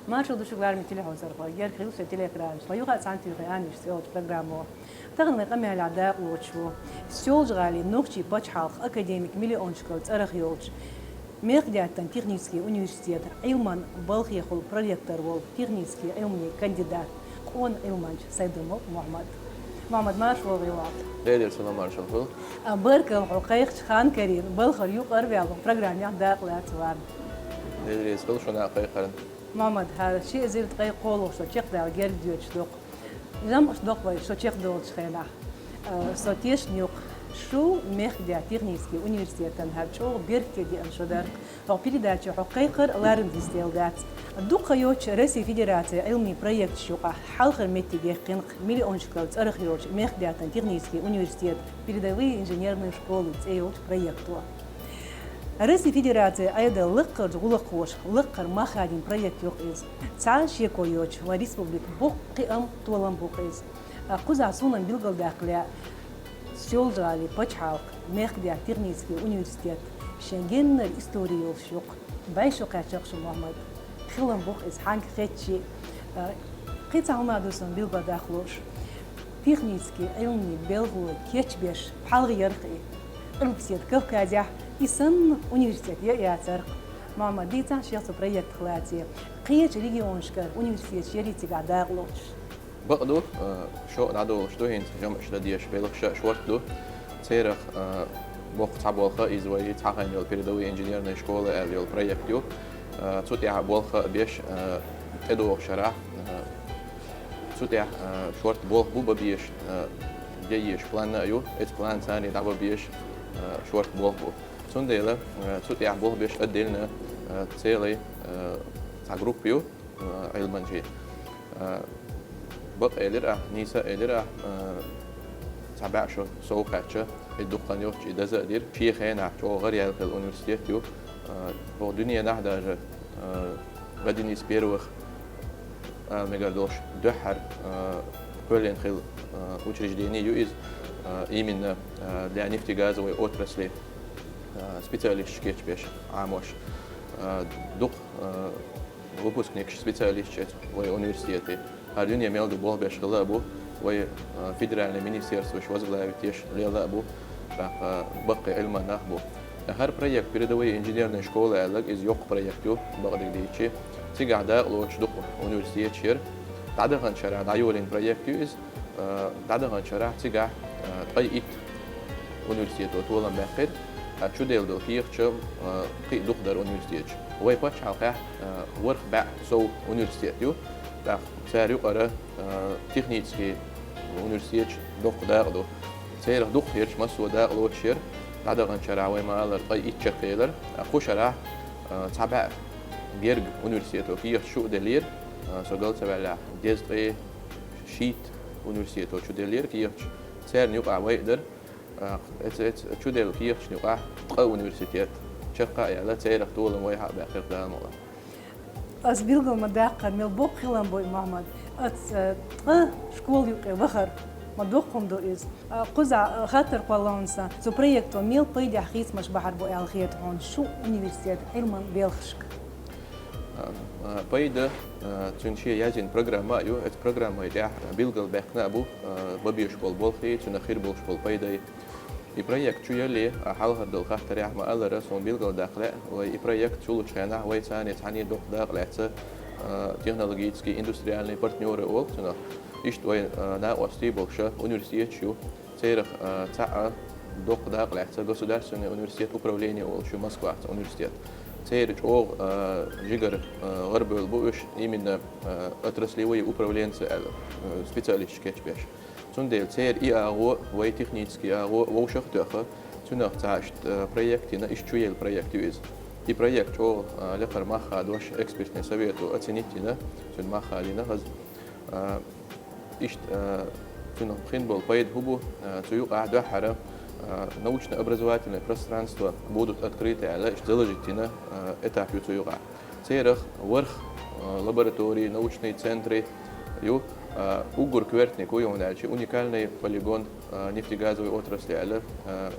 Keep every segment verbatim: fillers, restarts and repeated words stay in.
Маршал ду шуьга, лараме телехьулдалархой, герга хийла шун телеэкрана чу. Тхо юха а цхьана туьйхи Ӏамийша цӀе йолчу программо. Таханлера къамел дакъалоцуш ву Соьлжа-ГӀалин нохчийн пачхьалкхан академик миллионашкара цӀарах йолчу Мехкдаьттан технический университетан Ӏилманан балхехула проректор волу технический Ӏилманийн кандидат, къона Ӏилманча Сайдамов Мухьаммад. Мухьаммад, марша вогӀийла. Делера салам, маршалла хуьлда. А, баркалла хьо кхайкхачу хан карийна, балхара юкъара а ваьлла, программехь дакъалаца варна. Дела реза хуьлда шуна кхайкхарна. Мухьаммад, хӀара ши эзар ткъе кхоалгӀа шо чекхдала герга доьдуш ду-кх. ЖамӀаш доккху вай шо чекхдолучу хенахь. Э, со тешна ю-кх, шу Мехкдаьттан технический университетан хӀара чӀогӀа беркате деана шо дар-кх. ХӀокху передачехь хьо кхайкхар ларам дисделла дац. Дукха йоцучу Российн Федерацин Ӏилманийн проекташ юкъахь хьалхара меттиг яьккхина-кх миллионашкара цӀарах йолчу Мехкдаьттан технический университетан «Передовые инженерные школы» цӀе йолчу проекто. Российн Федерацин Ӏедалан лакхарчу гӀуллакхошка лакхара мах хадийна проект ю-кх иза. Цхьа а шеко йоцуш, вайн республикан боккха кхиам, толам бу-кх иза. Кхузахь суна билгалдаккха лаьа, Соьлжа-ГӀалин пачхьалкхан Мехкдаьттан технический университет шен геннара истори йолуш ю-кх. БӀе шо кхаьчна-кх шу, Мухьаммад. Хилам бу-кх иза хьанга хетча а. Кхин цхьа хӀума ду суна билгалдаккха лууш. Технический Ӏилманийн белхало кечбеш пхьалгӀа яра-кх и Къилбаседа Кавказехь, и санна университет я а яцара-кх. Мухьаммад, дийцахьа шех цу проектах лаций, кхечу регионашкара университеташ ярий цигахь дакъалоцуш? Бакъ ду, а, шо а дӀадолуш ду, хӀинца жамӀаш дан дезаш белхаш а шорта ду. Церах, а, боккха цхьа болх а иза вай цхьаьна йолу «Передовые инженерные школы» аьлла йолу проект ю. А, цу тӀехь болх а беш, а, тӀедогӀучу шарахь, а, цу тӀехь, а, шорта болх бу бан безаш, а, де езаш план а ю, эцу планца цхьаьна дӀабан безаш, а, шорта болх бу. Цундела, а, цу тӀехь болх беш а делла, а, целый, а, цхьа группа ю. А, Ӏилманчийн. А, бакъ элира ахь, нийса а элира ахь, а, цхьа бӀе шо сов кхаьчча, и дукха хан йоццуш и даза а дира. Шен хенахь чӀогӀа гӀараяьлла хилла университет ю. А, хӀокху дуьненахь даже, а, один из первых, а, мегар долуш дуьххьара, а, кхоьллина хилла, а, учреждение ю иза, а, именно, а, для нефтегазовой отрасли, а, специалисташ кечбеш, Ӏамош. А, дукха, а, выпускникаш, специалисташ эцу вай университете. ХӀара дуьне мел ду болх беш хилла а бу, вай, а, федеральный министерстваш возглавить еш лелла а бу, тӀаккха баккхий Ӏилман нах бу. ХӀара проект «Передовые инженерные школы» аьлларг, иза йоккха проект ю, бакъдерг дийцича. Цигахь дакъалоцуш дукха университеташ яра. ДӀадаханчу шарахь дӀайолийна проект ю иза. А, дӀадаханчу шарахь цигахь, а, ткъе итт университето толам баьккхира, а, чуделла долу кехаташ, а, кхин а дукха дара университеташ. Вай пачхьалкхехь, а, ворхӀ бӀе сов университет ю, тӀаккха цара юкъара, а, технический университеташ доккха дакъа ду. Церах дукхахьерчу массо а дакъалоцуш яра, дӀадаханчу шарахь вай ма-аллара ткъе итт чекхъелира, а, кху шарахь, а, цхьа бӀе герга университето кехаташ шу а деллера, а, со гал ца ваьллехь, дезткъе шийтта университето чуделлера кехаташ, церан юкъахь вай а дара. А, эца, эца чуделла кехаташна юкъахь ткъа университет чекх а яьлла, церах толам вайх а баьккхира Дала мукъалахь. Ас билгал ма даккхара, мел боккха хилам бу и, Мухьаммад. Ас, э, ткъа школа юкъе вахар, ма доккха хӀума ду иза. А, кхузахь, э, хаттар кхоллалц сан, цу проекто мел пайдехь хийцамаш бахьар бу аьлла хета хьуна шун университетан Ӏилман белхашка? А, а, пайда, а, цуьнан шен язйина программа а ю, эцу программай тӀехь билгал баьккхина а бу, а, бан безаш болу болхий, цуьнан хир болуш болу пайдай. И проект чу ялале, а, хьалхара долу хаттарехь ма-аллара, суна билгал даккха лаьа, вай и проект чулучу хенахь вай царна цхьаьна доккха дакъа лаьцна, а, технологический, индустриальный партнёры олу цунах. Иштта вай, а, накъостий болуш университеташ ю. Церах, а, цхьаъ доккха дакъа лаьцна Государственный университет управления олуш ю Москвахь цхьа университет. Церан чӀогӀа, а, жигара, а, гӀарабевлла бу уьш, именно, а, отраслевые управленцы аьлла, а, специалисташ кечбеш. Цундела церан и агӀо, вай технический агӀо вовшах а тоьхна, цунах цхьа иштта, а, проект йина, иштта чу елла проект ю иза. И проект чӀогӀа, а, лекхара мах хадош экспертный совето оценить йина, цуьнан мах хадийна хаза. А, иштта, а, цуьнан хин болу пайда хӀун бу, а, цу юкъахь дуьххьара, а, научно-образовательное пространство будут открыты аьлла, иштта заложить йина, а, этап ю цу юкъахь. Церах ворхӀ, а, лаборатори, научный центри ю, а, уггар коьртаниг хӀун ю аьлча, уникальный полигон, а, нефтегазовой отрасли аьлла, а,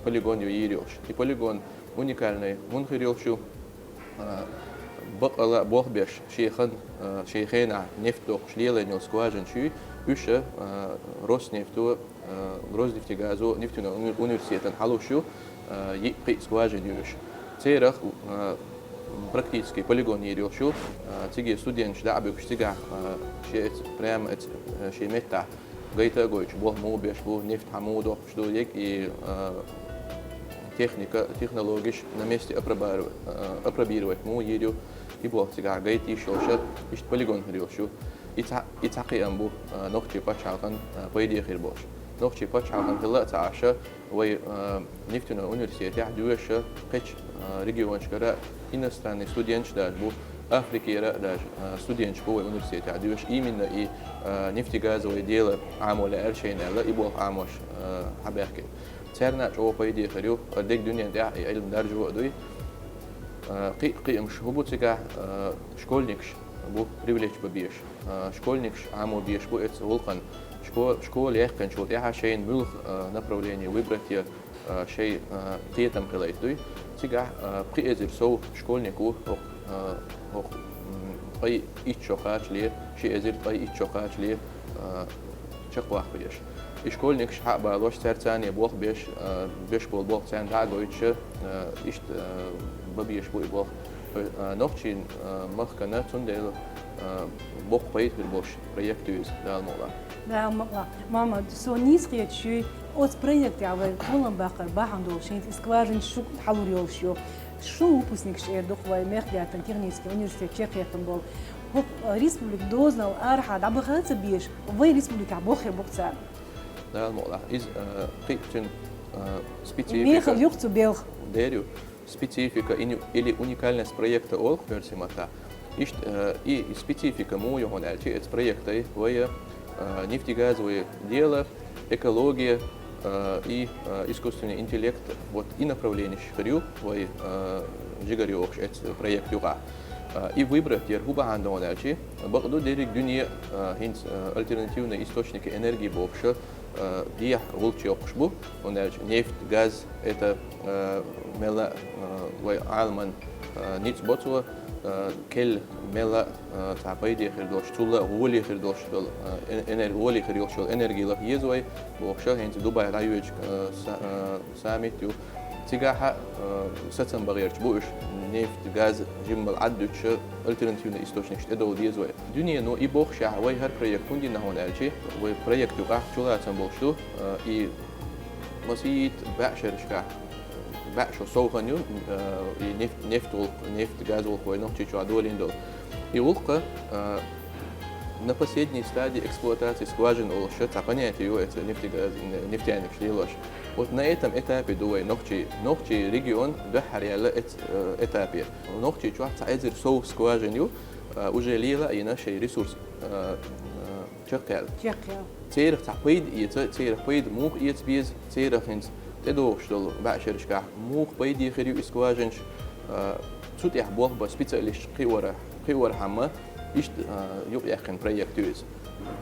полигон ю йийр йолуш. И полигон уникальный хӀунда хир йолуш ю? А, Бакъала болх беш, шехан, а, шей хенахь нефть доккхуш лелайна йолу скважинаш ю, уьш, а, Роснефто, а, Роснефтегазо, нефтяной уни-, университетан хьалуш ю, а, йиъ-пхиъ скважина ю уьш. Церах, а, практически полигон йийр йолуш ю, а, циге студенташ дӀа а буьгуш, цигахь, а, шен эц-, прямо эц-, а, шен меттахь гайта а гойтуш, болх муха беш бу, нефть хьан муха доккхуш ду, ег и, а, техника, технологиш на месте апробару-, а, апробировать муха йийр ю, и болх цигахь гайта йиш йолуша, иштта полигон хир йолуш ю. И цхьа-, и цхьа кхиам бу, а, нохчийн пачхьалкхан, а, пайде хир болуш. Нохчийн пачхьалкхан хилла а ца Ӏаш, вай, а, нефтяной университетехь доьшуша кхечу, а, регионашкара иностранный студенташ даже бу, Африкера а даже, а, студенташ бу вай университетехь доьшуш, именно и, а, нефтегазовое дело Ӏамо лаьара шайна аьлла, и болх Ӏамош, а, хьабаьхкина. Царна а чӀогӀа пайде хир ю, а, дерриг дуьнен тӀехь и Ӏилма даржо а дуй. А, кхин а кхиамаш хӀун бу цигахь, а, школьникаш бу привлечь бан безаш. А, школьникаш Ӏамо безаш бу эцу гӀуллакхна. Шко-, школа яьккхинчул тӀаьхьа шайна муьлха, а, направление выбрать е, а, шай, а, кхетам хилайта дуй. Цигахь, а, пхи эзар сов школьник ву хӀокху, а, хӀокху, м, ткъе итт шо кхачале, ши эзар ткъе итт шо кхачале, а, чекхваккха безаш. И школьникаш хьа а балош, цаьрца цхьаьна болх беш, а, беш болу болх царна дӀа а гойтуша, а, иштта, а, бан безаш бу и болх. А, нохчийн, а, махкана, цундела, а, боккха пайда хир болуш проект ю иза, Дала мукъ лахь. Дала мукъ лахь. Мама, со нийса кхеташ ю, оцу проектехь вай толам баккхар бахьана долуш, хӀинца и скважина шуьга хьалур йолуш ю. Шун выпускникаш эр ду-кх вай Мехкдаьттан технический университет чекхъяьккхина болу. ХӀокху, а, республикан дозанал арахьа дӀабаха а ца безаш, вайн республикехь болх хир бу-кх царна. Дала мукъ лахь. Иза, а, кхин а цуьнан, а, и специфика. Мехала ю-кх цу белхан. Дер ю. Специфика ини-, или уникальность проекта олу-кх оьрсийн маттахь. Иштта, а, и, и специфика муха ю хьуна аьлча, эцу проектай вай, а, нефтегазовое дело, экология, а, и, а, искусственный интеллект, вот и направленеш хир ю вай, а, жигара йохуш эцу проект юкъахь. А, и выбрать яр хӀун бахьана ду хьуна аьлча, бакъду дерриг дуьне, а, хӀинца, а, альтернативные источники энергии бохуша, а, дехьа гӀулч йоккхуш бу, хӀунда аьлча нефть, газ, это, а, мелла, а, вай Ӏаламан, а, ницкъ бо цо, а, келла мелла, а, цхьа пайде хир долуш, цул а гӀоле хир долуш долу, а, эн-, энер-, гӀоле хир йолуш йолу энерги лаха еза вай, бохуша, хӀинца Дубай дӀайоьдуш, а, са-, а, саммит ю. Цигахь а, а, сацам бан гӀерташ бу уьш, нефть, газ, жиммал Ӏад дуьтуша, альтернативный источникаш тӀедовла деза вай. Дуьнено и бохушехь, вай хӀара проект хӀунда йина хьуна аьлча, вай проект юкъахь чулацам болуш ду, а, и масийта бӀешерашкахь, бӀе шо сов хан ю, а, и нефть, нефть гӀуллакх, нефть, газ гӀуллакх вай Нохчийчохь долийна долу. И гӀуллакх, а, на последней стадии эксплуатации скважин олуш цхьа понятие ю эца нефтегаз-, нефтяникаш лелош. Вот на этом этапе ду вай нохчий, нохчий регион дуьххьара яьлла эц-, а, этапе. Нохчийчохь цхьа эзар сов скважин ю, а, уже лела а йина шайн ресурс, а, а, чекхъяьлла. Чекхъяьлла. Церах цхьа пайда эца, церах пайда муха эца беза, церах хӀинца тӀедогӀуш долу бӀешерашкахь муха пайде хир ю и скважинаш, а, цу тӀехь болх бан специалисташ кхиорахь-, кхиорхьама, иштта, а, юкъаяьккхина проект ю иза.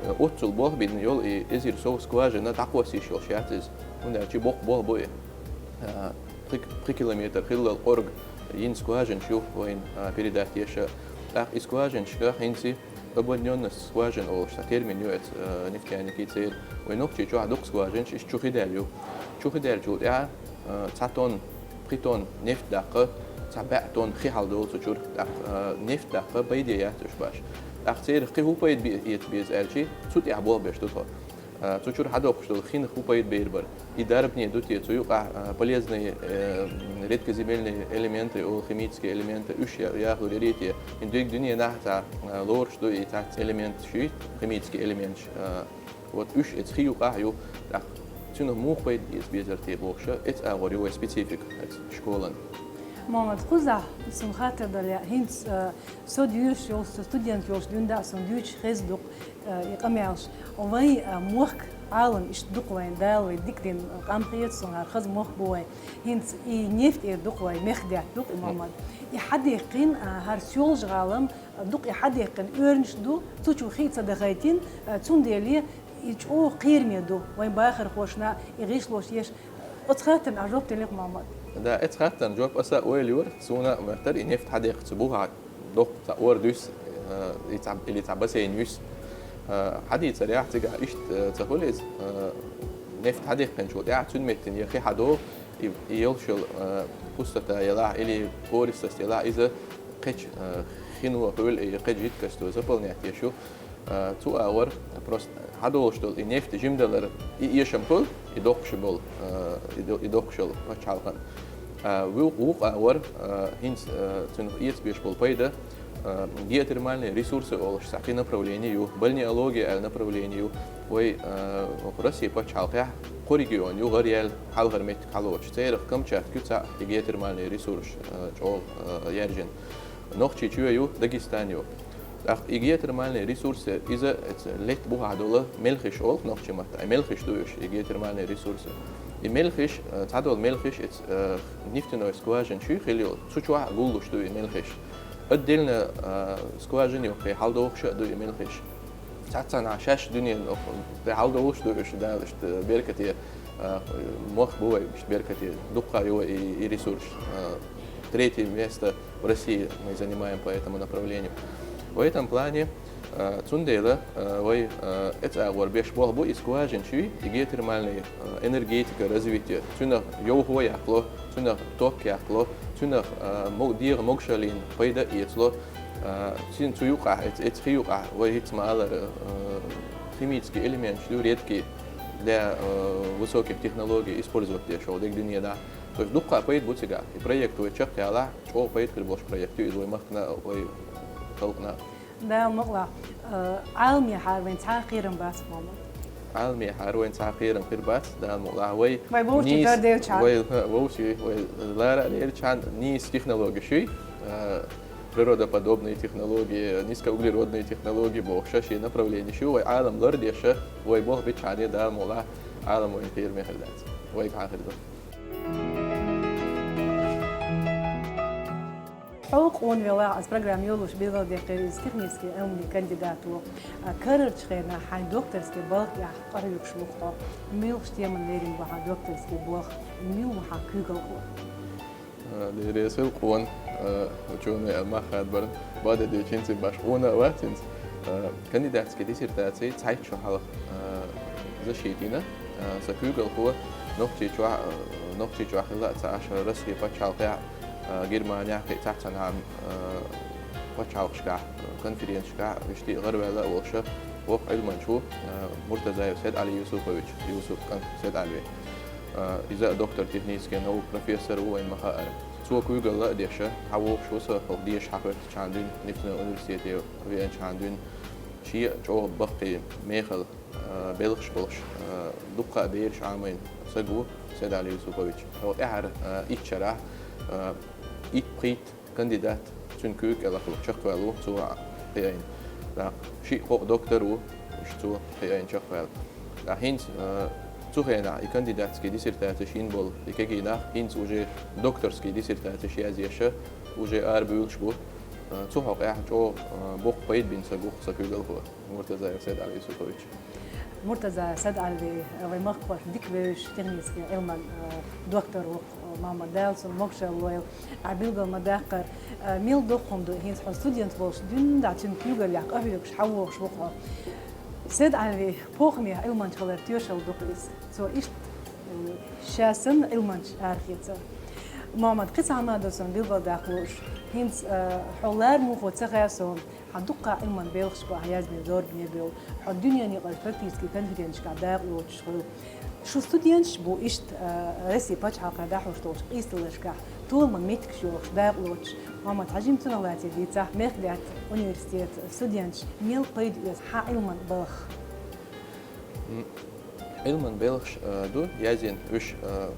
Э, оццул болх бина йолу и эзар сов скважина дӀакхосса йиш йолуш яц иза, хӀунда аьлча боккха болх бу и. А, пхи-, пхи километр хиллал кӀорга йина скважинаш ю вайна, а, передать еш. ТӀаккха и скважинашка хӀинца обводнённость скважин олуш цхьа термин ю эца, а, нефтяникийн церан. Вай Нохчийчохь дукха скважинаш иштта чу хи даьлла ю. Чу хи даьллачул тӀаьхьа, а, цхьа тонна, пхи тонна нефть даккха, цхьа бӀе тонна хи хьалдолу цу чуьра. ТӀаккха, а, нефть даккха пайде яц уьш баш. ТӀаккха церах кхин хӀун пайда бе-, эца беза аьлча, цу тӀехь болх беш ду тхо. А, цу чуьра хьадоккхуш долу хин хӀун пайда бер бара? И дарбане ду те цу юкъахь, а, полезные, э, редкоземельные элементы, олу химические элементы, уьш я-, яхлур яри те? И дерриг дуьненахь цхьа, а, лоруш ду и цхьацца элементаш ю, химические элементаш, а, вот уьш эца хи юкъахь ю, тӀаккха цуьнан муха пайда эца безар те бохуша, эца агӀор ю вай специфика эца школан. Мохьмад, кхузахь суна хаттар дара, хӀинца, а, со доьшуш йолуш, со студент йолуш дуьйна дӀа а суна дуьйцуш хезна ду-кх, э, и къамелаш. Вайн, э, мохк, Ӏалам иштта ду-кх вайн, Дала вай дика дина къам хета суна, хӀара хаза мохк бу вайн. ХӀинца и нефть эр ду-кх вай, Мехкдаьтта ду-кх и, Мохьмад. И хьадаьккхина, э, хӀара Соьлжа-ГӀалам, э, ду-кх и хьадаьккхина, оьрнаш ду, цу чу хи ца дахийтина, э, цундела и чӀогӀа кхераме ду вайн бахархошна, и гӀишлош еш. Оцу хаттарна ахь жоп делира-кх, Мохьмад? Да, эцу хаттарна жоп аса ойла йора, суна моьттура и нефть хьадаьккхина ца бу хьа. Доккха цхьа ора дуьс, э, и цхьа, или цхьа бассейн юьс. Э, хьадийцарехь, цигахь иштта, э, ца хуьлу иза, э, нефть хьадаьккхинчул тӀаьхьа цуьнан меттана я хи хьадогӀу, и, и йолуш йолу, э, пустота елахь, или пористость елахь, иза кхечу, э, хино хуьлу, и кхечу жидкостьто заполнять еш ю. Э, цу агӀор просто хьадолуш долу и нефть жимадалар, и эшам хуьлу, и доккхуш болу, э, и до-, и доккхуш йолу пачхьалкхан. Э, ву-, вукху агӀор, э, хӀинца, э, цуьнах эцабеш болу пайда, э, геотермальные ресурсы олуш цхьа кхин направление ю, бальнеология аьлла направление ю. Вай, э, окху Россия пачхьалкхехь кхо регион ю, гӀараяьлла хьалхара меттиг хьалоцуш. Церах Камчатка ю цхьаъ и геотермальные ресурс, э, чӀогӀа, э, яьржина. Нохчийчоь ю, Дагестан ю. ТӀаккха и геотермальные ресурсы, иза, эца летта бухахь долу мелхиш олу нохчийн маттахь. И мелхиш ду уьш, и геотермальные ресурсы. И мелхиш, э, цхьадолу мелхиш, эца, э, нефтяной скважина шуьй хила йолу, цу чохь гуллуш ду и мелхиш. Отдельно, э, скважина йоккхий хьалдохуш а ду и мелхиш. Цхьацца нах шаьш дуьненан тӀе хьалдолуш ду уьш, Дала иштта беркате, э, мохк бу вай иштта беркате. Дуккха ю вай и, и ресурс. Э, третье место в России мы занимаем по этому направлению. В этом плане, э, цундела, э, вай, э, эца агӀор беш болх бу и скважина шуьй, и геотермальный, э, энергетика развитие. Цуьнах йовхо яккхало, цуьнах ток яккхало, цуьнах, э, мо-, дегӀан могушаллина пайда эцало. Э, цуьнан цу юкъахь, эц-, эца хи юкъахь, вай хӀинца ма-аллара, э, химический элементаш ду редкий для, э, высоких технологий использовать деш, дерг дуьненахь. То есть дуккха пайда бу цигахь. И проект вай чекхъялахь, чӀогӀа пайда хир болуш проект ю иза вай махкана, вай халкъана. Дала мукъалахь, э, Ӏаламехьара вайн цхьа а кхерам бац, Мохьмад? Ӏаламехьара вайн цхьа а кхерам хир бац, Дала мукъалахь. Вай, вай вовшийн нийса, тардевчхьан. Вай, вовшийн, вай лара а лерчхьан нийса технологиш юй, э, природоподобные технологии, низкоуглеродные технологии бохуш, шен направлениш ю, вай Ӏалам лардеш, вай болх бичхьана, Дала мукъалахь, Ӏалам вайн кхераме хир дац. Вайгахьа хир ду. Хьо къона велахь, ас программа йолуш билгалдаьккхира иза технический Ӏилмийн кандидат ву. А, карарчу хенахь хьайн докторский балха тӀехь къахьоьгуш ву хьо. Муьлхачу теман лерина ву хьан докторский балх, мила ву хьан куьйгалхо? А, деррис хила къона, а, учёный аьлла мах хадабарна, бакъдерг дийцича, хӀинца баш къона а вац хӀинца. А, кандидатский диссертаци цхьайтта шо хьалха, а, защитина. А, сан куьйгалхо Нохчийчохь, а, Нохчийчохь хилла а ца Ӏаш, Россия пачхьалкхехь, а, Германехь, кхин цхьацца цхьана, а, пачхьалкхашкахь, конференцешкахь, иштта гӀараваьлла а волуш, воккха Ӏилманча ву, а, Муртазаев Сед-Ӏали Юсупович, Юсуп кӀант Сед-Ӏали. А, иза а доктор технических наук, профессор ву вайна ма-хаъара. Цо куьйгалла а деш, хьан вохуш ву со, хӀокху деша хьахӀоьттичхьана дуьйна, нефтяной университете веанчхьана дуьйна, шен а чӀогӀа баккхий мехала, а, белхаш болуш, а, дуккха а бераш Ӏамийна саг ву Сед-Ӏали Юсупович. ХӀокху тӀаьхьара, а, итт шарахь, а, итт-пхийтта кандидат цуьнан куьйга кӀелахь чекхваьлла ву, цо кхиайна. ТӀаккха шиъ-кхоъ доктор ву, уьш цо кхиайна чекхваьлла. ТӀаккха хӀинца, а, цу хенахь и кандидатский диссертацеш йина болу и кегий нах хӀинца уже докторский диссертацеш язъеш, уже арабуьйлуш бу. А, цу хьокъехь чӀогӀа, а, боккха пайда бина саг ву сан куьйгалхо. Муртазаев Сед-Ӏали Юсупович. Муртазаев Сед-Ӏали, вай махкахошна дика вевзаш технический Ӏилман, э, доктор ву-кх, э, Мохьмад, Дала цунна могушалла лойла. Ахь билгал ма-даккхара, э, мел доккха хӀума ду, хӀинца хьо студент волуш дуьйна а цуьнан куьйгаллехь къахьоьгуш хьан вохуш ву хьо. Сед-Ӏали похӀмех Ӏилманча хилар тоьшалла ду-кх иза. Цо иштта, э, ша санна Ӏилманчаш арахецар. Мохьмад, кхин цхьа хӀума ду суна билгалдаккха лууш. ХӀинца, э, хьо лара муха ца хаьа суна. Хьан дуккха Ӏилман белхаш бу ахь язбина зорбане бевлла. Хьо дуьненан юкъара практически конференцешкахь дакъа лоцуш хуьлу. Шу студенташ бу иштта, а, Россия пачхьалкхехь дӀахьош долчу къийсаллашкахь, толаман меттигаш йохуш дакъа лоцуш. Мохьмад, хьажийна цунах лаьцна дийцахь, Мехкдаьтта университетан студенташ мел пайда оьцу хьан Ӏилман балхах? М, Ӏилман белхаш, а, ду язйина уьш, а,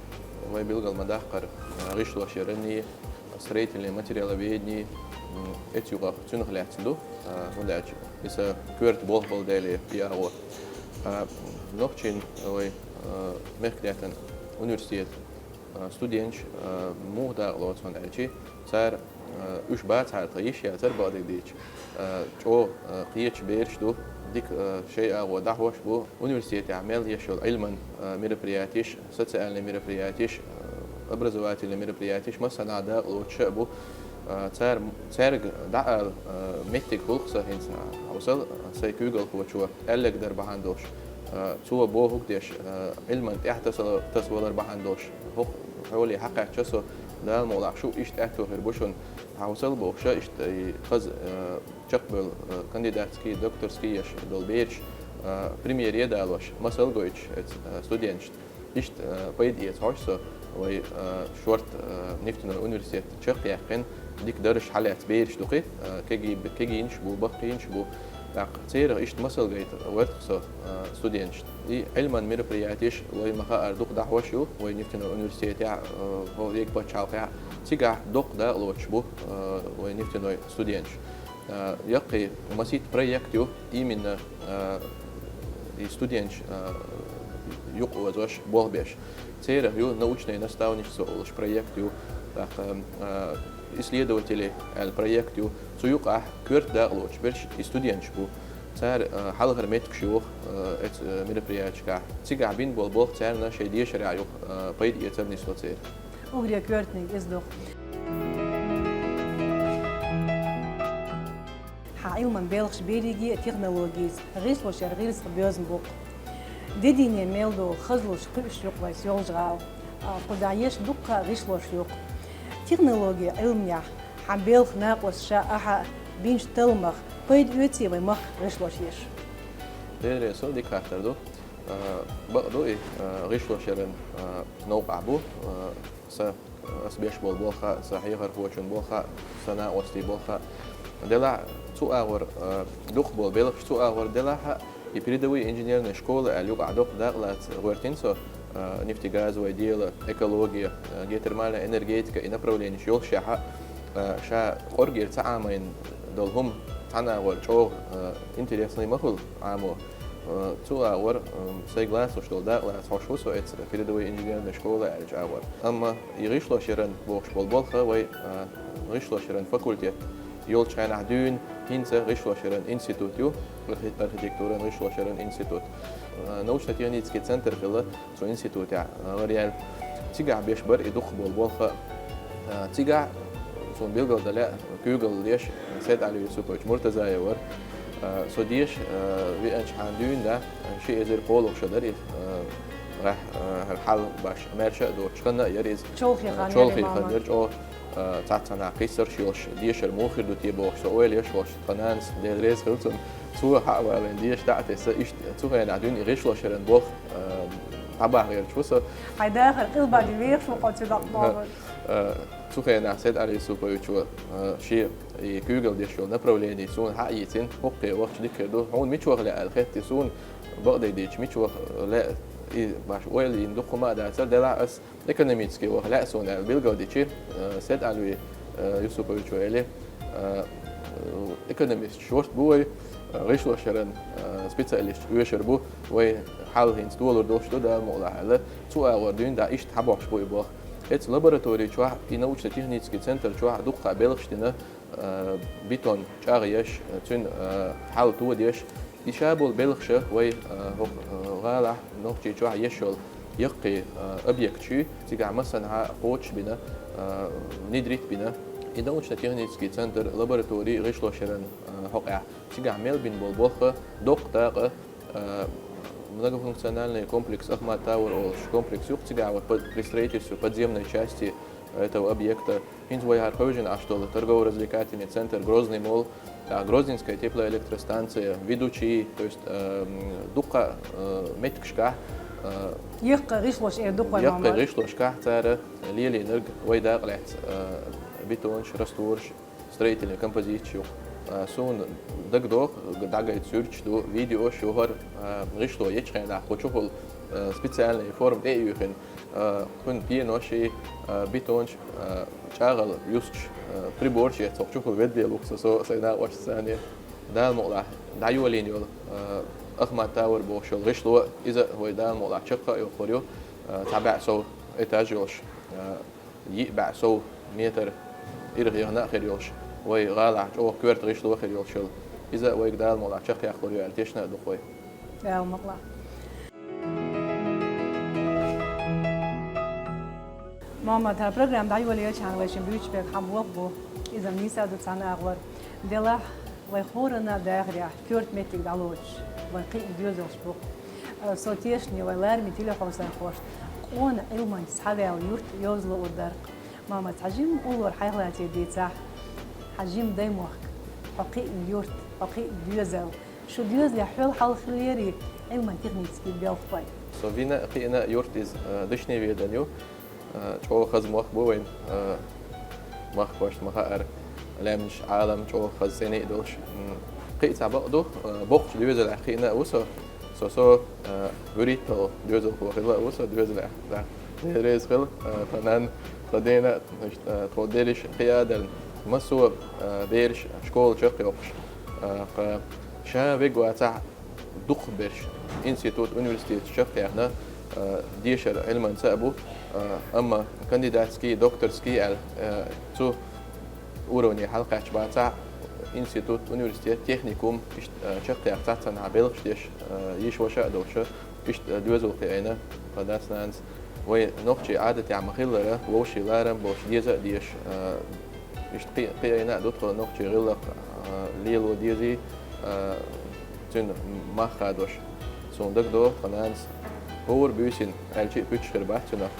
вай билгал ма-даккхара, а, гӀишлошъяран, строительный материаловедение, м, эцу юкъах цуьнах лаьцна ду, а, хӀунда аьлча иза коьрта болх болу дела и агӀо. А, нохчийн вай, а, Мехкдаьттан университет, а, студенташ, а, муха дакъа лоцу хьуна аьлчи, цара, а, уьш бацахьара тхан йиш яцара бакъдерг дийцича, а, чӀогӀа, а, кхеташ бераш ду, дика, а, шайн агӀо дӀахьош бу, университетехь мел еш йолу Ӏилман, а, мероприятеш, социальный мероприятеш, а, образовательный мероприятеш, массанхьа дакъа лоцуш а бу. А, цар-, цаьрга дӀаала, а, меттиг хул-кх са хӀинца, а, хьовсал, а, сай куьйгалхочо аьлларг дар бахьана долуш, а, цо бохург деш, а, Ӏилман тӀехь тасала-, тасавалар бахьана долуш, хӀокху хьоле хьакхаьчча со, Дала мукъалахь, шу иштта аьтто хир бу шуна, хьовсал бохуш, иштта и хаза, а, чекхбевлла, а, кандидатский, докторский еш долу бераш, а, пример е далош, масал гойтуш эцу, а, студенташна. Иштта, а, пайда эца хьожу со, вай, а, шорта, а, нефтяной университет чекхъяьккхина, дика даржаш хьалаьцна бераш ду-кх, а, кегий-, кегийнаш бу, баккхийнаш бу. ТӀаккха церах иштта масал гайта гӀерта со, а, студенташна. И Ӏилман мероприятеш вай ма-хаара дукха дӀахьош ю, вай нефтяной университетехь, а, вай вега пачхьалкхехь. Цигахь доккха дакъалоцуш бу, а, вай нефтяной студенташ. А, яккхий масийтта проект ю, именно, а, и студенташ, а, юкъаозош, болх беш. Церах ю научное наставничество олуш проект ю, тӀаккха, а, исследователи аьлла проект ю. Цу юкъахь коьрта дакъалоцуш берш и студенташ бу. Цара, а, хьалхара меттигаш йоху, а, эцу, а, мероприятешкахь. Цигахь бина болу болх царна шайн дешарехь юха, а, пайда эцар нисло церан. Уггаре коьртаниг иза ду-кх. Хьан Ӏилман белхаш берриге а технологица, гӀишлошъяран гӀирсах боьзна бу-кх. Де дийне мел долу хазлуш, кхуьуш ю-кх вайн Соьлжа-ГӀала. А, кхузахь еш дуккха а гӀишлош ю-кх. Технологи Ӏилманехь хьан белхан накъосташа, ахьа бинчу талламах пайда оьций вайн махках гӀишлош еш? Берриг со дика хаттар ду. А, бакъ ду и, а, гӀишлошъяран, а, новкъахь бу, а, сан, ас беш болу болх а, сан хьехархочун болх а, сан накъостийн болх а. Делахь цу агӀор, а, дукхахболу белхаш цу агӀор делахь а, и передовые инженерные школы аьлла юкъахь доккха дакъалаца гӀоьртина со, а, нефтегазовое дело, экология, а, геотермальная энергетика, и направленеш йолушшехь а, а, ша кӀоргера ца Ӏамийна долу хӀума цхьана агӀор чӀогӀа, а, интересный ма хуьлу Ӏамо. Э, цу агӀор, э, сайга лацош долу дакъа лаца хьош ву со эцу передовой инженерная школа аьллачу агӀор. Амма и гӀишлошъяран бохуш болу болх вай, э, гӀишлошъяран факультет йолчу хенахь дуьйна, хӀинца гӀишлошъяран институт ю, архи-, архитектуран гӀишлошъяран институт. Э, научно-технический центр хилла цу институтехь, э, ларъяьлла. Цигахь беш бара и дукхахболу болх а. Э, цигахь суна билгалдан лаьа, куьйгалла деш Сед-Ӏали Юсупович Муртазаев вара. Э, со деша, э, веанчу хьан дуьйна, да, ши эзар кхоалгӀа шо дара и, э, гӀехь, э, хӀара хьал баш, маьрша а доцуш ханна а яра иза. Чолхе хан яра, чолхе хан яра, чӀогӀа, э, цхьацца нах кхиссарш йолуш, дешар муха хир ду те бохуш, со ойла еш волуш, тхан нанас, Дела реза хила цунна, цо хьа а валийна деша дӀа а тесна, иштта цу хенахь дуьйна и гӀишлошъяран болх, э, дӀабахьа гӀерташ ву со. Хьайн дахар къилбаде вехаш ву кхо цу дакъа бохуш. Э, цу хенахь Сед-Ӏали Юсуповичо, э, шен и куьйгалла деш йолу направление суна хьа а йийцина, хӀокхе вахча дика хир ду. Хьуна мичахь лаьа аьлла хетти суна, бакъдерг дийцича, мичахь лаьа, и баш ойла йина дукха хӀума а дацара, делахь ас экономически ваха лаьа суна аьлла билгалдичи, э, Сед-Ӏали, э, Юсуповичо эли, э, экономист шорта бу вай, э, гӀишлошъяран, э, специалисташ оьшур бу, вай хьал хӀинца толур долуш ду, Дала мукъалахь аьлла. Цу агӀор дуьйна дӀа иштта хьабохкуш бу и болх. Эцу лаборатори чохь, и научно-технический центр чохь дуккха белхаш дина, э, бетон чӀагӀъеш, цуьнан, э, хьал тодеш. И ша болу белхаша вай, э, хӀокху, э, гӀалахь, Нохчийчохь еш йолу яккхий, э, объекташ ю, цигахь массанхьа кхочуш бина, э, внедрить бина. И научно-технический центр, лаборатори гӀишлошъяран, э, хьокъехь. Цигахь мел бина болу болх а доккха дакъа, э, многофункциональный комплекс Ахмат Тауэр олуш комплекс ю-кх цигахь, вот, по-, при строительстве подземной части этого объекта. ХӀинца вай хӀара хевшина Ӏаш долу торгово-развлекательный центр Грозный молл, а, Грозненская теплоэлектростанция, Ведучи, то есть, э, м, дуккха, э, меттигашкахь, э, яккхий гӀишлош эр ду-кх вай, яккхий ма-ма-, гӀишлошкахь цара лелийнарг вай дакъа лаьцна, э, бетонаш, раствораш, строительный композиташ ю-кх. А, суна дагадогӀу, дӀагайта суьрташ ду, видеош ю хӀара, а, гӀишло ечу хенахь кху чухула, а, специальный форма тӀе а юьйхина, а, кхуьнан пеноший, а, бетонаш, а, чӀагӀал юсташ, а, прибораш эцна хӀокху чухула ведда лелла ву-кх со, со сайн накъосташца цхьаьна. Дала мукъалахь, дӀайолийна йолу, а, Ахмат Тауэр бохуш йолу гӀишло, иза вай Дала мукъалахь чекх а йоккхур ю, а, цхьа бӀе сов этаж йолуш, а, йиъ бӀе сов метр ирахъяхна а хир йолуш, вай гӀалахь чӀогӀа коьрта гӀишло хир йолуш йолу. Иза вайга Дала мукъалахь чекхъяккхалур ю аьлла тешна а ду-кх вай. Дала мукъалахь. Мохьмад, хӀара программа дӀайолаелчахьана вай шен буьйцуш берг хьан болх бу? Иза нийса ду цхьана агӀор. Делахь вай хӀоранна а дахарехь, коьрта меттиг дӀалоцуш, вайн кхиъна доьзалш бу. Со тешна ю вай лараме телехьовсархошна, къона Ӏилманча схьаваьлла юрт йовза луур дар-кх. Мамад, хьан жимма уллора хьайх лаьцна дийцахь, хьан жимма даймохк, хьо кхиъна юрт, хьо кхиъна доьзал, шу доьзалехь хьол хьалха хилла ярий Ӏилман-технический белхалой? Со вина а, кхиъна а юрт иза, э, Дышневедан ю. Э, чӀогӀа хаза мохк бу вайн, э, махкошна ма-хаъара, лаьмнаш, Ӏалам чӀогӀа хаза, цӀена а долуш. М, кхин а цхьа бакъ ду, э, боккхачу доьзалехь кхиъна а ву со. Со, со, э, вуьрхӀитталгӀа доьзалхо хилла а ву со доьзалехь. Да. Дела реза хила, э, тхан нанна, тхан дена, значит, э, тхо дерриш кхиадарна. Массо а, э, бераш школа чекхйоккхуш. Э, кха, ша вегга вацахь, дукхахберш институт, университет чекхъяьхна, э, дешар Ӏилманца а бу, э, амма кандидатский, докторский аьлла, э, цу уровне хьалакхаьчча бацахь, институт, университет, техникум, иштта, э, чекхъяьхна цхьацца белхаш деш, э, йиша-ваша а долуш, иштта, э, доьзал кхиийна тхан дас-нанас. Вай нохчийн Ӏадатехь ма-хиллара, вовшийн ларам болуш деза а дезаш, э, иштта кхи-, кхиийна а ду тхо нохчийн гӀиллакх, а, лело дезий, а, цуьнан мах хадош. Суна дагадогӀу тхан нанас хӀора буьйсанна, аьлча а пуьташ хир бац цуьнах,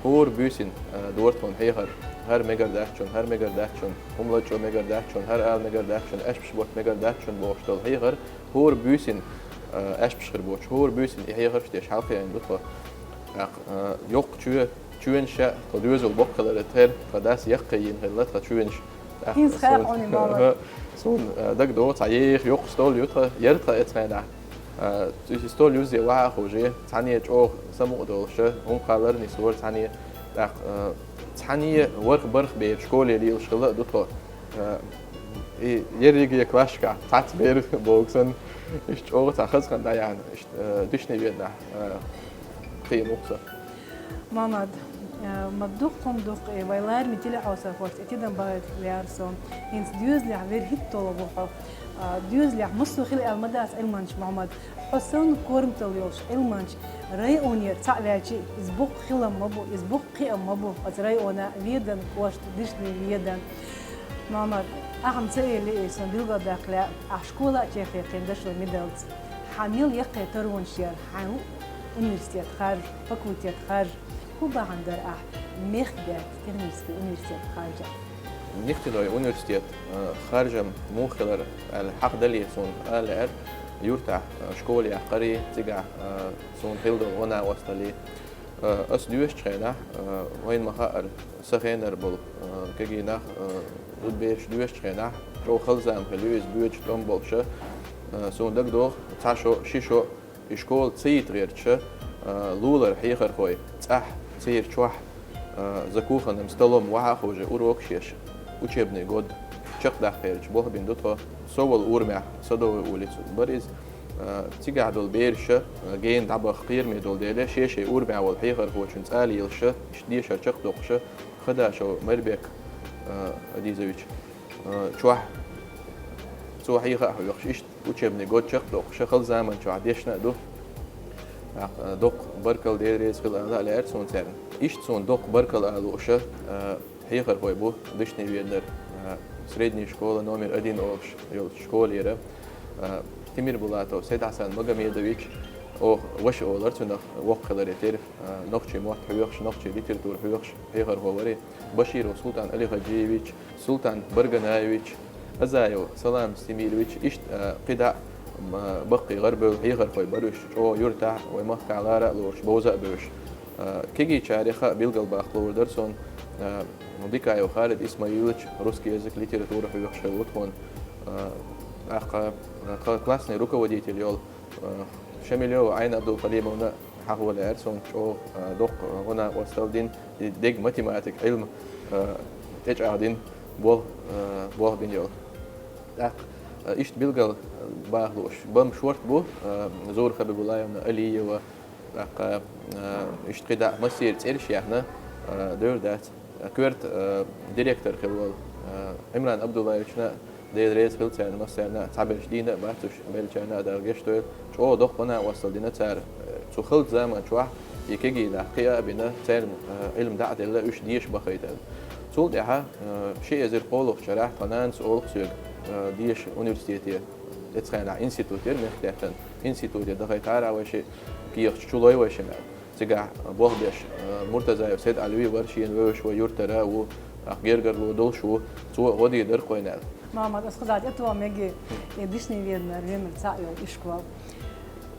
хӀора буьйсанна, а, дора тхуна хьехар, хӀара мегар дац шуна, хӀара мегар дац шуна, хӀума лачкъо мегар дац шуна, хӀара ала мегар дац шуна, аьшпаш ботта мегар дац шуна бохуш долу хьехар, хӀора буьйсанна, а, аьшпаш хир боцуш, хӀора буьйсанна и хьехарш деш хьалакхиийна ду тхо. ТӀаккха, а, йоккха чоь, чоьнаш а, тхан доьзал боккха хилар а тера, тхан дас яккхий йина хилла тхан чоьнаш. ТӀаккха хӀинца хаьа суна, хьуна, мама. Суна, а, дагадогӀу, цхьа еха йоккха стол ю тхан, яра тхан эцхьенахь. А, иза стол юззе ваха а ховший, цхьаьна чӀогӀа самукъа долуш, хӀума кхаллар а нислора цхьаьна. ТӀаккха, а, цхьаьна ворхӀ-бархӀ бер школе лелаш хилла а ду тхо. А, и ерриге классашкахь цхьацца бер богу санна, иштта чӀогӀа цхьа хаза хан дӀаяьхьна, иштта, а, Дышневеданахь, а, кхиийна ву-кх со. Мамад, а, ма дукха хӀума ду-кх и, вай лараме телехьовсархошца и тидам бахийта лаьара со. ХӀинца доьзалехь вуьрхӀитталгӀа ву хьо. А, доьзалехь массо а хила аьлла ма дац Ӏилманча, Мамад. Хьо санна корматалла йолуш Ӏилманча районера цхьаъ ваьлча, иза боккха хилам ма бу, иза боккха кхиам ма бу оцу района, Ведан кӀоштан, Дышневедан. Мамад, ахьа ма ца элира, сан билгалдаккха лаьа, ахьа школа а чекхъяьккхина дашо мидалц. Хьан мел яккхий таронаш яра, хьан университет харжа, факультет харжа? ХӀун бахьана дара ахьа мехкдаьтта технический университет харжа? Нефтяной университет, э, харжам муха хилар аьлла хьахдале, суна ала лаьара, юьртахь, э, школа яккхарий, цигахь, э, суна хилла долу гӀо-накъосталлий. Э, ас доьшучу хенахь, э, вайна ма-хаъара, сан хенара болу, э, кегий нах, э, зудабераш доьшучу хенахь, чӀогӀа хала зама хилла ю иза, боьдуш тӀом болуш. Э, суна дагадогӀу, цхьа шо, ши шо, и школа ца йита гӀерташ, а, лулара хьехархой цӀахь, церан чохь, а, за кухонным столом вахьа а ховший урокаш еш, учебный год чекхдаккха гӀерташ болх бина ду тхо. Со волу урамехь, Садовой улица бара иза, а, цигахь долу бераш, а, гена дӀабаха кхераме долу дела, шен-шен урамехь волу хьехархочун цӀа лелаш, иштта дешар чекхдоккхуш, Хадашев Майрбек, а, Адизович, а, чохь, цо хьеха а хьоьхуш, иштта учебный год чекхдоккхуш, хала заман чохь дешна а ду. ТӀаккха, а, доккха баркалла, Дела реза хила ала а лаьара суна царна. Иштта суна доккха баркалла ала лууш, а, хьехархой бу Дышневеданара, а, средняя школа номер один олуш йолчу школера, а, Тимирбулатов Сайд-Хьасан Магомедович, оха ваша олура цунах, воккха хиларе терра, а, нохчийн мотт хьоьхуш, нохчийн литература хьоьхуш хьехархо вара. Баширов Султан Алихаджиевич, Султан Барганаевич, Азаев Салам Стимилович, иштта, а, кхидӀа а, м, а, баккхий гӀарабевлла хьехархой бара уьш, чӀогӀа юьртахь а, вай махкахь лара а лоруш, бовза а бевзаш. А, кегийчарех а билгалбаккха луур дара суна, а, Дикаев Халид Исмаилович, русский язык, литература хьоьхуш хилла ву тхуна. А, тӀаккха, а, кла-, классный руководитель йолу, а, Шамилева Айна Абдулхалимовна хьахо лаьара суна, чӀогӀа, а, доккха, а, гӀо-накъосталла дина, и дерриг математика, Ӏилма, а, тӀечӀагӀдина, болх, а, болх бина йолу. ТӀаккха, а, иштта билгал баха лууш, бан шорта бу, а, Зура Хабибуллаевна Алиева, тӀаккха, а, иштта кхидӀа а массеран цӀераш яьхна, а, девр дац. Коьрта, а, директор хилла волу, а, Ӏимран Абдуллаевична, Дела реза хила царна массарна, цхьаберш дийна а бац уьш, беллачарна а Дала гечдойла. ЧӀогӀа доккха гӀо-накъосталла дина цара, а, цу хала заман чохь и кегий нах кхиа а бина, царна, а, Ӏилма дӀа а делла, уьш деша бахийтина. Цул тӀаьхьа, э, ши эзар кхоалгӀачу шарахь тхан нанас олу соьга, э, деша университете, эцхьанахь институт яра мехкдаьттан, институте дахийтара вайшиъ, кехаташ чу лой вайшинна. Цигахь болх беш, э, Муртазаев Сед-Ӏали вара шена вевзаш вай юьртара ву, ахь гергарло долуш ву, цо гӀо дийр дара-кх вайна аьлла. Мамад, ас кхузахь тӀетоха мега и Дишни-Веданара номер цхьаъ йолу ишкол.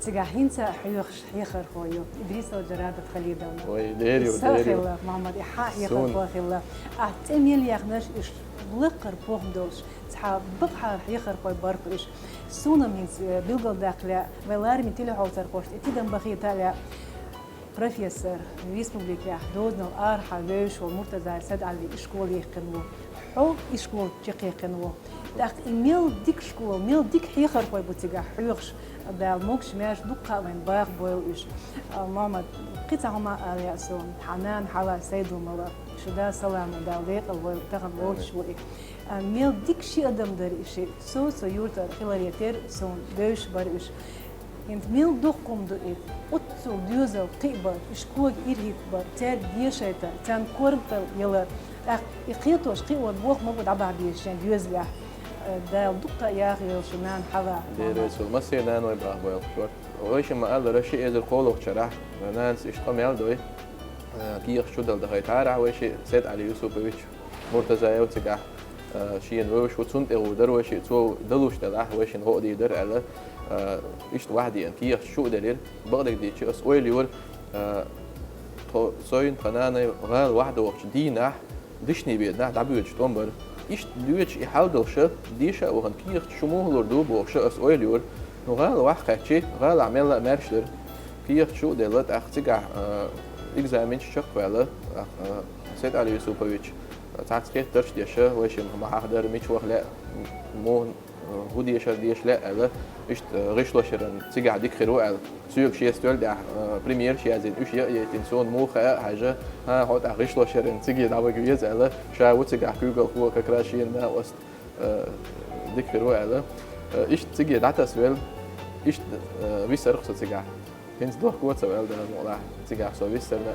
Цигахь хӀинца а хьоьхуш хьехархо ю, Идрисова Джарадат Халидовна. Вай, дера ю, и сан дера ю. Хилла, Мамад, и хьан хьехархо хилла. Ахь цӀе мел яьхнарш уьш лакхара похӀма долуш, цхьа бакъахьара хьехархой бара-кх уьш. Суна-м хӀинца, э, билгалдаккха лаьа, вай лараме телехьовсархошна и тидам бахийта а лаьа. Профессор, республикехь дозанал арахьа вевзаш волу Муртазаев Сед-Ӏали и школа яьккхина ву. Хьо и школа чекхъяьккхина ву. ТӀаккха и мел дика школа, мел дика хьехархой бу цигахь хьоьхуш. Дала могуш-маьрша дуккха а вайна баха бойла уьш. А, Мамад, кхин цхьа хӀума ала лаьа суна, хьан нана хьала Сайдумала, шу да салам, Дала декъала войла, тахана воцуш ву и. А, мел дика ши адам дара и шиъ. Со, со юьртара хиларе терра, суна бевзаш бара уьш. ХӀинца мел доккха хӀума ду и. Оццул доьзал кхиабар, уьш коган ирхӀитта бар, цаьрга дешайта, царна корматалла ялар. ТӀаккха и кхетош кхиор болх ма бу дӀабахьа безаш шен доьзалехь. Э, Дала дуккха а яха йойла шу нана хьала. Дера Мамад. Эцул, массеран наной баха бойла шорта. Вайшимма ма-аллара, ши эзар кхоалгӀачу шарахь нанас иштта къамел дой, э, кехаташ чу дала дахийтара вайшиъ Сед-Ӏали Юсупович. Муртазаев цигахь, а, шена вевзаш ву, цунна тӀе гӀур дара вайшиъ, цо далуш делахь, вайшинна гӀо а дийр дара аьлла, а, иштта ваьхьа деана, кехаташ чу а делира. Бакъдерг дийцича, ас ойла йора, а, тхо, сойн тхан нанай гӀала ваьхьа догӀучу дийнахь, Дишни-Веданахь дӀабоьдуш тӀом бара. Иштта доьдуш и хьал долуша, деша а вахана, кехаташ чу муха лур ду бохуша, ас ойла йора. Ну, гӀала ваьхьа кхаьччи, гӀалахь мелла а маьрша дара. Кехаташ чу а делла, тӀаккха цигахь, а, экзаменаш чекхваьлла, тӀаккха, а, Сед-Ӏали Юсупович, цхьацца хеттарш а деша, вайшимма ма хьахадара, мича ваха лаьа, муха, хӀун дешар деша лаьа аьлла, иштта, гӀишлошъяран цигахь дика хир ву аьлла. Соьга шен столь тӀехь, э, примерш язйина, уьш яа яйтина, суна муха хаьа а хьаьжа, хӀан, хьо тӀаккха гӀишлошъяран цига дӀавига веза аьлла, ша ву цигахь куьйгалхо, как раз шена накъост, э, дика хир ву аьлла. Э, иштта цига дӀатасавелла, иштта, э, висарх со цигахь. ХӀинца дохко а ца ваьлла, Дала мукъалахь, цигахь со виссарна.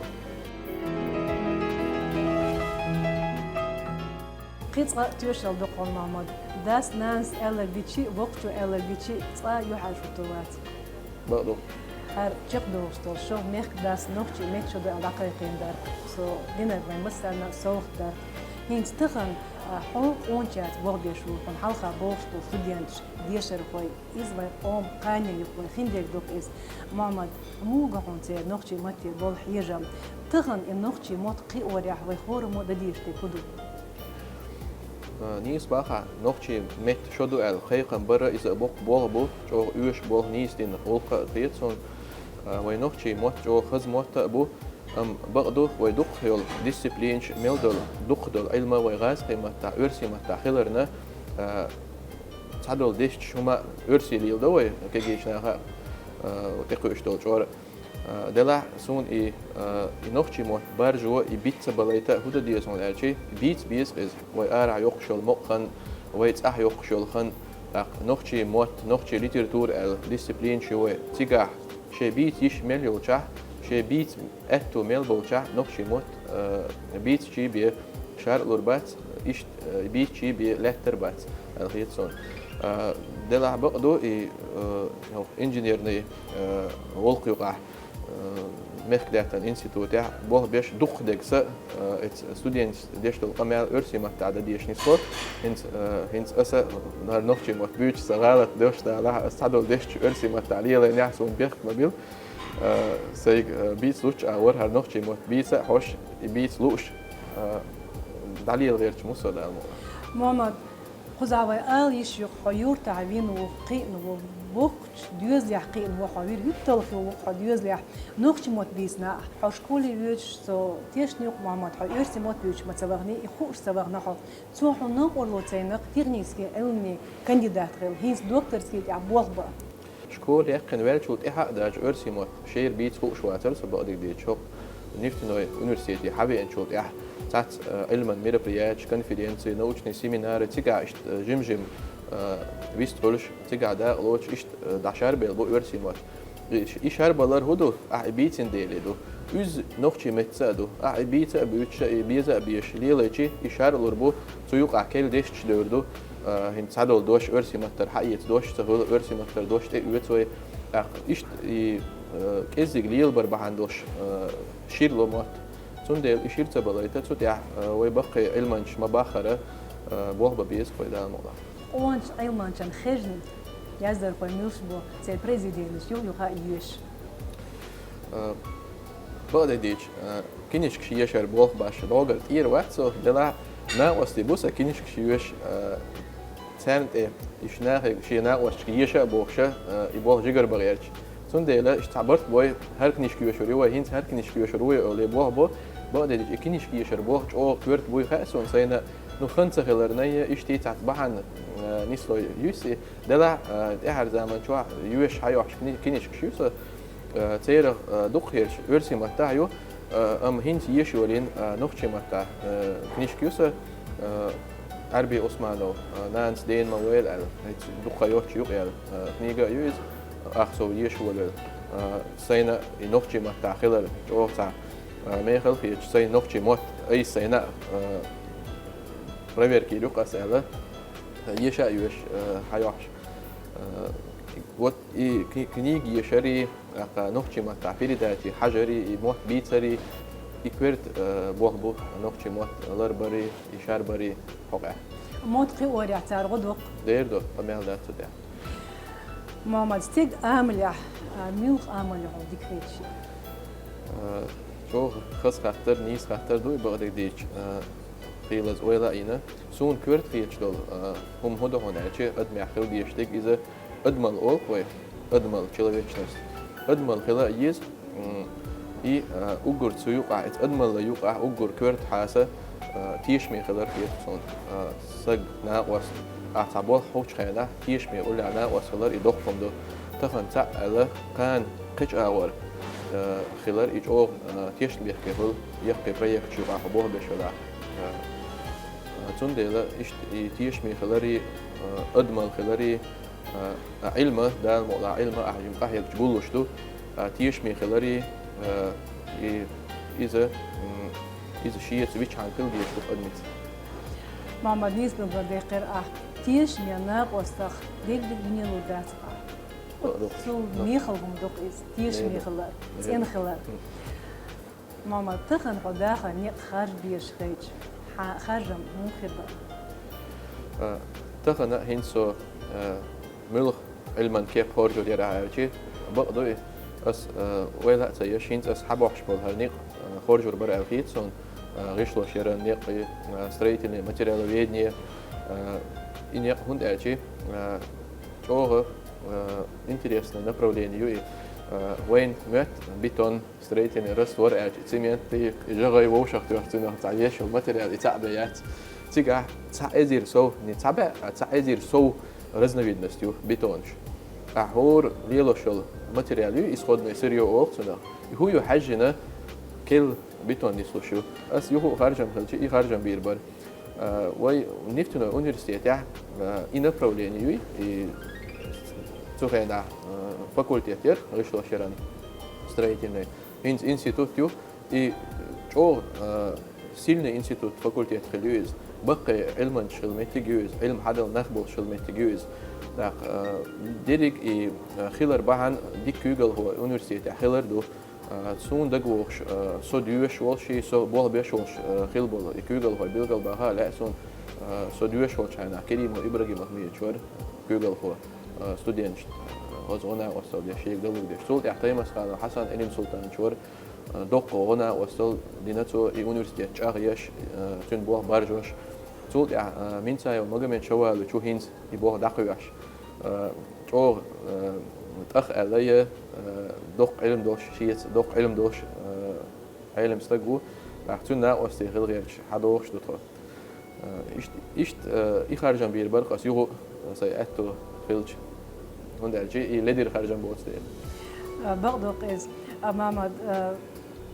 Кхин цкъа а тоьшалла ду хьуна, Мамад. Дас-нанас аьлларг дичи, воккхачо аьлларг дичи, цкъа а юьхьӀаьржа хӀуттур вац. Бакъду. ХӀара чекхдолуш долу шо мехкан дас нохчийн меттан шо ду аьлла дӀакхайкхийна дара. Со динарг вайн массарна а совгӀат дара. ХӀинца тахана, а, хьо къоначаьрца болх беш ву, хьуна хьалха богӀуш болу студенташ, дешархой. Иза вайн къоман кхане ю-кх, вай хиндерг ду-кх иза. Мамад, муха хьуна церан нохчийн матте болу хьежам? Тахана и нохчийн мотт кхиорехь вай хӀораммо дан дезаш дерг хӀун ду? А, нийса бахахь, нохчийн меттан шо ду аьлла кхайкхам бара, иза а боккха болх бу, чӀогӀа оьшуш болх, нийса дина гӀуллакх а хета суна. А, вай нохчийн мотт чӀогӀа хаза мотт а бу, амма бакъду, вай дукхах йолу дисциплинаш мел долу, дукхах долу Ӏилма вай гӀазкхийн маттахь, оьрсийн маттахь хиларна, а, цхьадолу дешча хӀума оьрсийн леладо вай, кегийчу наха, а, тӀекхуьуш долу чкъор. А, делахь суна и, а, и нохчийн мотт баржо, и биц ца балайта а хӀун дан деза хьуна аьлчи, бийца беза-кх иза. Вай арахь йоккхуш йолу мукъа хан, вай цӀахь йоккхуш йолу хан, тӀаккха нохчийн мотт, нохчийн литература аьлла дисциплинаш ю вай. Цигахь шайн бийца йиш мел йолчохь, шайн бийца аьтту мел болчохь нохчийн мотт, а, бийцачий бен шарӀ лур бац, иштта, а, бийцачий бен лаьттар бац аьлла хета суна. А, делахь бакъду и, а, инженерный, а, гӀуллакх юкъахь, а, мехкдаьттан институтехь болх беш дукхах дерг са, а, эца студенташ деш долу къамел оьрсийн маттахь дан дезаш нисло. ХӀинца, а, хӀинца аса хӀара нохчийн мотт буьйцуш сан гӀалат дош далахь, аса цхьадолу дешча оьрсийн маттахь лелайнехь, суна бехк ма била. А, сайга, а, бийца лучча агӀор хӀара нохчийн мотт бийца а хьош, и бийца лууш, а, дӀалела гӀерташ муссо а Дала мукъ лахь. Мамад, кхузахь вай ала йиш ю-кх, хьо юьртахь вина ву, кхиъна ву, боккхачу доьзалехь кхиъна ву хьо, вир вуьтталхо ву-кх хьо доьзалехь. Нохчийн мотт бийцина ахь, хьо школе воьдуш со тешна ю-кх, Мамад, хьо оьрсийн мотт буьйцуш ма ца вахана, и хууш ца вахана хьо. Цо хьуна новкъарло ца йина-кх технический Ӏилманийн кандидат хила, хӀинца докторский тӀехь болх бан. Школа яьккхина ваьллачул тӀаьхьа а даьлча оьрсийн мотт шера бийца хууш вацара со, бакъдерг дийцича, хӀокху нефтяной университете хьавеанчул тӀаьхьа цхьацца, э, Ӏилман мероприятеш, конференций, научный семинарий, цигахь иштта, э, жим-жим, э, вистхуьлуш, цигахь дакъалоцуш, иштта, э, дӀашарбелла бу оьрсийн мотт. И, и шарбалар хӀун ду? Ахь и бийцина дели ду. Уьзза нохчий меттаца а ду. Ахьа и бийца а буьйцуш, и беза а безаш лелайчи, и шаьра лур бу, цу юкъахь керла дешнаш девр ду. А, хӀинца цхьадолу дош оьрсийн маттара хьаэца дош ца хуьлу, оьрсийн маттара дош тӀе оьцу вай. ТӀаккха иштта и, а, кӀеззиг лелабар бахьана долуш, а, шира ло мотт. Цундела и шира ца балайта, цу тӀехь, а, вай баккхий Ӏилманчаш ма-баххара, а, болх бан беза вай, Дала мукъ лахь. Къоначу Ӏилманчан хезна яздархой муьлш бу, церан произведенеш юха-юха а йоьшу? А, бакъдерг дийцича, а, кинишкаш ешар болх баш дӀогара тӀера вац со, делахь накъостий бу сан кинишкаш йоьшуш, а, царна тӀе, иштта нахе шен накъосташка еша а бохуш, а, и болх жигара бан гӀерташ. Цундела иштта цхьа барт бой, хӀара кинишка йоьшур ю вай, хӀинца хӀара кинишка йоьшур ву вай олий болх бо, бакъдерг дийцича, и кинишка ешар болх чӀогӀа коьрта буй хаьа суна, сайна, ну, хан ца хиларна, иштта цхьацца бахьана, а, нисло юьсу и. Делахь, а, тӀаьхьара заман чохь йоьшуш хьайохьуш кни-, кинишкаш ю сан, а, церах, а, дукхахберш оьрсийн маттахь ю, а, амма хӀинца еша йолийна, а, нохчийн маттахь, а, кинишка ю сан, а, Ӏарби Усманов, а, «Нанас дена ма войла» аьлла, хӀинца дукха йоцуш ю-кх аьлла, а, книга а ю иза, ах со еша волавелла. А, сайна и нохчийн маттахь хилар чӀогӀа цхьа, а, мехала хеташ, сайна нохчийн мотт айса сайна, а, проверка йийр ю-кх ас аьлла, еша а йоьшуш, а, хьайохьуш. А, вот и кни-, книга ешари, тӀаккха нохчийн маттахь передачи хьажари, и мотт бийцари, и коьрта, а, болх бу нохчийн мотт ларбари, и шарбари хьокъехь. Мотт кхиорехь цара гӀо доккху? Дера до, къамел дац цу тӀехь. Мухьаммад, стеган амалехь, а, муьлха амал ю хьуна дика хеташ? А, чӀогӀа хаза хаттар, нийса хаттар ду и, бакъдерг дийцича, а, хийлаза ойла а йина. Суна коьрта хеташ долу, а, хӀума хӀун ду хьуна аьлча, адамехь хила дезаш дерг иза, адамалла олу-кх вай, адамалла, человечность. Адамалла хила а еза, м, и, а, уггар цу юкъахь, иза адамалла юкъахь уггар коьрта хьаса, а, тешаме хилар хета суна. А, саг, накъост, ахь цхьа болх хьучу хенахь, тешаме уллехь накъост хилар и доккха хӀума ду. Тахана цхьаъ аьлла, кхана кхечу агӀор, а, хилар и чӀогӀа, а, тешнабехке хуьлу, яккхий проекташ юкъахь хьо болх беш велахь. А, а, цундела иштта и тешаме хилари, а, адамалла хилари, а, а, Ӏилма, Дала мукъ лахь, Ӏилма ахь жима къахьегча гуллуш ду, а, тешаме хилари, а, и, иза, м, иза шеца вичхьана хила дезаш ду адамца. Мухьаммад, нийса билггал даьккхира ахь. Тешаме накъостах дерриг а йинелур дац-кх ахь. Цул мехала хӀума ду-кх иза, тешаме хилар, цӀена хилар. Мухьаммад, тахана хьо дахар некъ харжа безаш хилча, хьан харжам муха хир бара? А, тахана хӀинца со, а, муьлха Ӏилман кеп хоржур яра аьлча, бакъ ду и. Ас, а, ойла а ца еш, хӀинца ас хьабохкуш болу хӀара некъ, а, хоржур бара аьлла хета суна, а, гӀишлош яран некъ, а, строительный материаловедение, а, и некъ, хӀунда аьлча, а, чӀогӀа, а, интересное направление ю и, а, вайн моьтту бетон, строительный раствор аьлча, цемент, и жагӀай вовшах тоьхна цунах цхьа вешал материал, и цхьаъ бен яц. Цигахь цхьа эзар сов, не цхьа баьӀ, а цхьа эзар сов разновидность ю бетонаш. Ахь хӀора лелош йолу материал ю, исходное сырьё олу цунах. И хӀун ю хьаьжжина, керла бетон нислуш ю. Ас юха а харжам хилча, и харжам бийр бара. А, вай нефтяной университетехь, а, и направление юй, и цу хенахь, а, факультет яра, гӀишлош яран строительный. ХӀинца институт ю, и чӀогӀа, а, сильный институт, факультет хила ю иза. Баккхий Ӏилманчаш хила меттиг ю иза, Ӏилма хьадала нах болуш хила меттиг ю иза. ТӀаккха, а, дерриг и, а, хилар бахьана дика куьйгалхо университетехь хилар ду. А, суна дагавогӀуш, а, со доьшуш волуш и со болх беш волуш, а, хила болу и куьйгалхой билгалбаха а лаьа суна, а, со доьшуш волчу хенахь Керимов Ибрагим Ахмедович вара куьйгалхо, а, студенташна, а, хаза гӀо-накъосталла деш, шега далург деш. Цул тӀаьхьа Таймасханов Хьасан Ӏилма-Султанович вара, а, доккха гӀо-накъосталла дина цо и университет чӀагӀъеш, а, цуьнан болх баржош. Цул тӀаьхьа, а, Минцаев Магомед Шавалович ву хӀинца и болх дӀакхоьхьуш. А, чӀогӀа, а, тӀах аьлла я, а, доккха Ӏилма долуш, шеца доккха Ӏилма долуш, а, Ӏелам стаг ву. ТӀаккха цуьнан накъостий хила гӀерташ хьадогӀуш ду тхо. А, ишт-, иштта, а, и харжам бийр бара-кх ас юха а сайн аьтто хилча. ХӀунда аьлча и ледара харжам боцу дела. А, бакъдоккху иза. А, Мамад, а,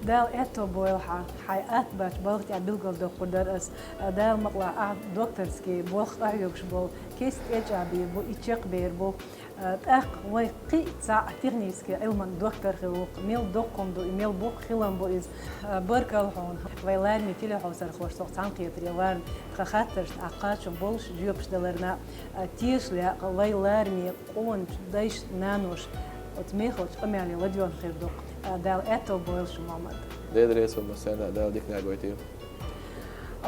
Дала аьттув бойла хьа, хьай атта баьча балха тӀа билгалдоккхур дар аз. Дала мукъалахь, ахь докторский болх къахьоьгуш бола кест тӀечӀагӀбийр бу, и чекхбийр бу. ТӀаккха вай кхин а цхьа технический Ӏилман доктор хир ву-кх, мел доккха хӀума ду и, мел боккха хилам бу иза. Баркалла хьуна, вай лараме телехьовсархошца цхьаьнакхетаре варна, тхан хаттарашта кхачам болуш жоьпаш даларна. Тешалла, вай лараме къоначу дайша, наноша оцу мехалчу къамеле ладоьгӀна хир ду-кх. Дала аьттув бойла шу, Мухьаммад. Дела реза хуьлда, массарна а Дала диканиг гойтийла.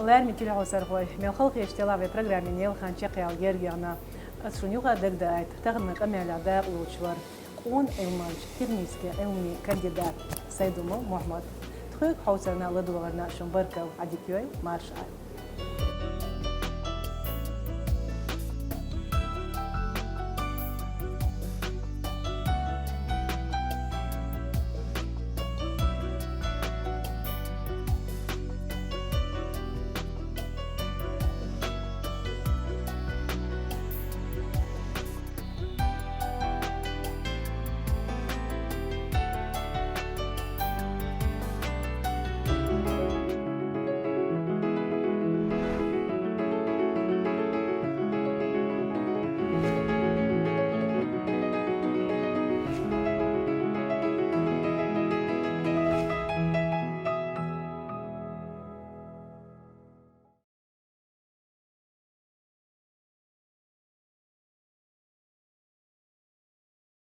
Лараме телехьовсархой, мел хала хеташ делахь вай программин йолу хан чекхъяла герга яьхна. Ас шуна юха дагадаийта, тахана къамелехь дакъа лоцуш вара къона Ӏилманча, технический Ӏилмийн кандидат Сайдумов Мухьаммад. Тхоьга хьовсарна а ладогӀарна а шуна баркалла, Ӏадика йойла, марша Ӏойла.